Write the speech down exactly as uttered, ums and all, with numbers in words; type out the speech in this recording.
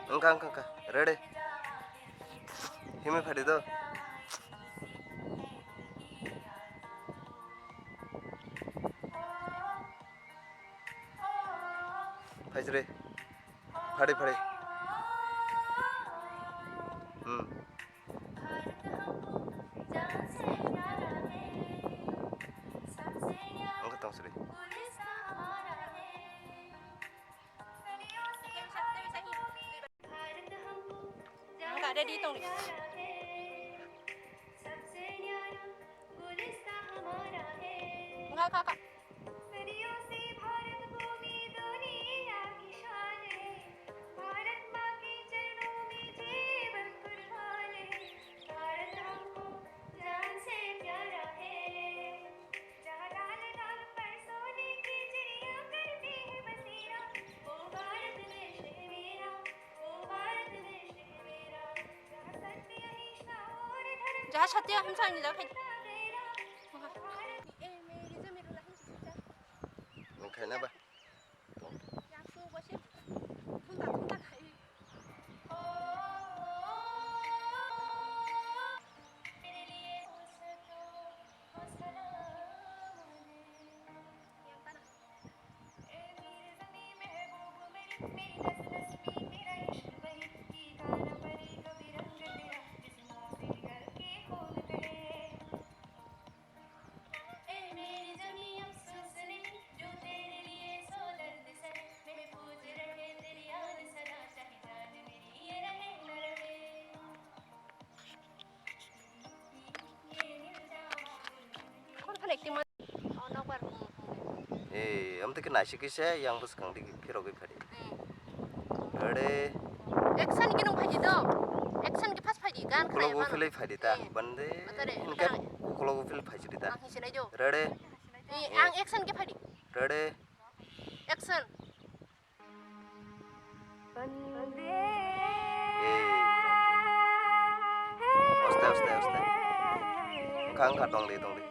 Wngkha, wngkha, wngkha. Ready? Himwi phadi do. Phaisre. Phadi, phadi. Hmm. Wngkha tongsri. Wngkha ready tongdi. Wngkha kha kha. Jaha satya hamsa ani jaga khai. Nung khaina ba? Kon fan acting ma. Oh, nokbar. Eh, amtwi khe naisik kisa yang bwskang dik phirogwi phadi. Hmm. Ready? Action khe nung phaidi do. Action khe first phaidi, gan khlai. Ukologo mano. Philai phaidi ta, eh, bande. Atare, hinkhe khlai. Ukologo philai phaidi ta. Ang hinse nai do. Ready? Eh, eh, ang action khe phaidi. Ready? Action. Eh, aste, aste, aste. Wngkha, wngkha, tongdi, tongdi.